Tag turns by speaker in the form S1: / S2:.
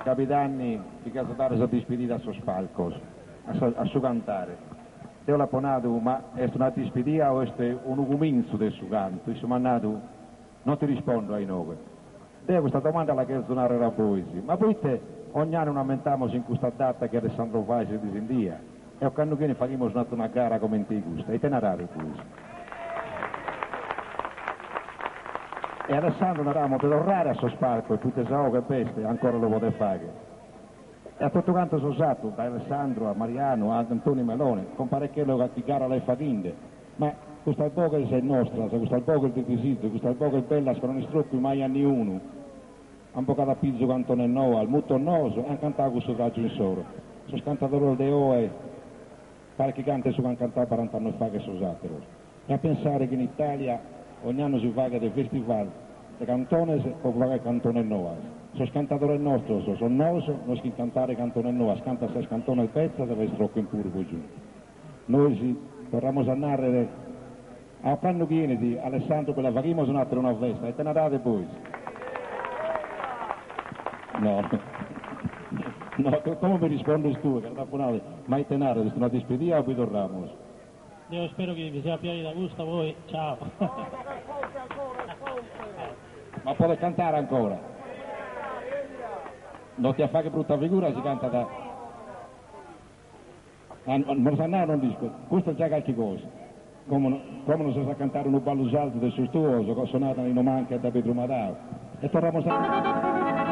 S1: Cabidanni ti cherzo dare sa dispidida a sos palcos, a su cantare. Deo l'apo nadu, ma est una dispidia o est unu cumintzu de su cantu? Issu m'at nadu, non ti rispondo a inoghe. Deo custa domanda la cherzo narrer a bois, ma proite ogn'annu no ammentamos in custa data chi Alessandro Fais est de Sindia e ocannu chi 'enit faghimos un'atera gara comente custa? Ite narades bois? E Alessandro naramos de torrare a sos palcos proite sa 'oghe b'est e ancora lu podet fagher. E a totu cantos sos ateros, dae Alessandro a Mariano a Antoni Melone, compare Chelo calchi gara l'est faghinde, ma custas boghes nostras, custas boghes de disizu, custas boghes bellas chi non istrobbin mai a niunu, an bogadu a pizu cantones noas, mutos noos e an cantadu cussu tràgiu insoro. Sos cantadores de oe paret chi canten su chi an cantadu barant'annos faghet sos àteros. E a pensare chi in Itàlia ogn'annu si faghet festival de cantones pro fagher cantones noas. Sos cantadores nostros, sos noos, no ischin cantare cantones noas, cantan sas cantones betzas e la istrochen puru pro giunta. Nois torramos a nàrrere a ocannu chi 'enit, Alessandro, bi la faghimos un'àtera una festa, ite narades bois? No, no, como mi rispondes tue, ca t'apo nadu, ma ite narades, est una dispedia o bi torramos?
S2: Deo ispero chi vi sia piaghida custa, poi ciao.
S1: Ma podet cantare ancora? No tiat fagher brutta figura si cantat. Nos at nadu non nd'isco, custa est già calchi cosa. Como como nos as a cantare unu ballu sardu de sos tuos, sonadu da Nino Manca e da Pedru Madau. E torramos a.